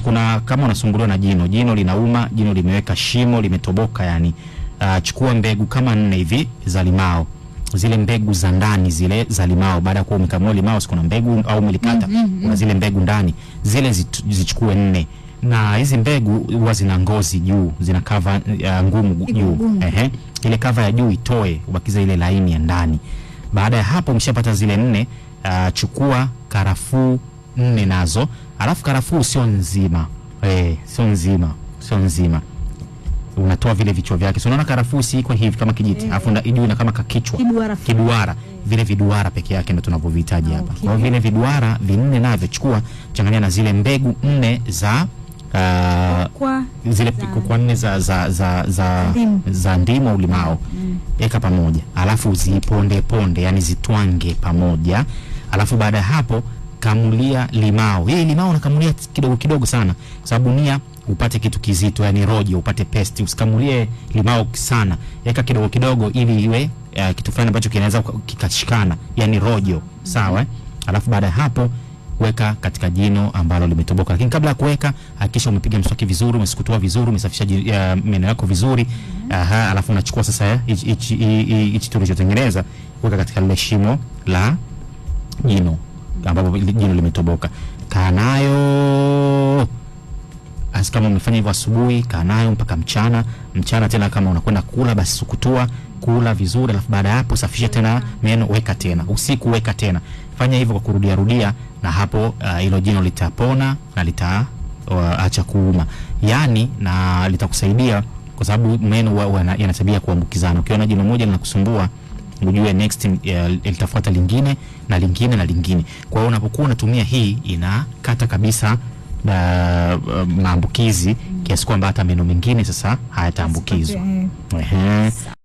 Kuna kama unasumbuliwa na jino, jino linauma, jino limeweka shimo, limetoboka yani. Chukua mbegu kama nne hivi za limao, zile mbegu za ndani zile za limao. Baada ya kuwa umekamua limao, si kuna mbegu au umelikata, kuna zile mbegu ndani zile, zichukue nne. Na hizi mbegu huwa zina ngozi juu, zina kava ngumu juu. Ngumu. Ehe, ile kava ya juu itoe, ubakize ile laini ya ndani. Baada ya hapo umeshapata zile nne, chukua karafuu nne nazo, alafu karafuu sio nzima, sio nzima, sio nzima, unatoa vile vichwa vyake. So unaona karafuu si iko hivi kama kijiti, alafu juu ina kama kakichwa Kiduara. kiduara, vile viduara peke yake ndio tunavyovihitaji hapa. Okay. Kwa hiyo vile viduara vinne navyo chukua, changanya na zile mbegu nne za Kwa zile za- kwa nne za Ndimu. za ndimu au limao, eka pamoja, alafu ziponde ponde, yani zitwange pamoja, alafu baada ya hapo kamulia limao. Hii limao unakamulia kidogo kidogo sana, kwa sababu nia upate kitu kizito, yani rojo, upate pesti. Usikamulie limao sana, eka kidogo kidogo ili iwe kitu fulani ambacho kinaweza kikashikana, yani rojo, sawa eh? Alafu baada ya hapo weka katika jino ambalo limetoboka, lakini kabla ya kuweka hakikisha umepiga mswaki vizuri, umesukutua vizuri, umesafisha meno yako vizuri. Aha, alafu unachukua sasa hichi tulichotengeneza, weka katika lile shimo la jino ambapo jino limetoboka. Kaa nayo As kama umefanya hivyo asubuhi, kaa nayo mpaka mchana. Mchana tena kama unakwenda kula, basi sukutua, kula vizuri, alafu baada ya hapo safisha tena meno, weka tena usiku, weka tena. Fanya hivyo kwa kurudia rudia, na hapo hilo jino litapona na litaacha kuuma, yani na litakusaidia kwa sababu meno huwa yana tabia ya kuambukizana. Ukiona jino moja linakusumbua ujue next litafuata lingine na lingine na lingine. Kwa hiyo unapokuwa unatumia hii inakata kabisa na maambukizi kiasi kwamba hata meno mengine sasa hayataambukizwa. Eh. Ehe.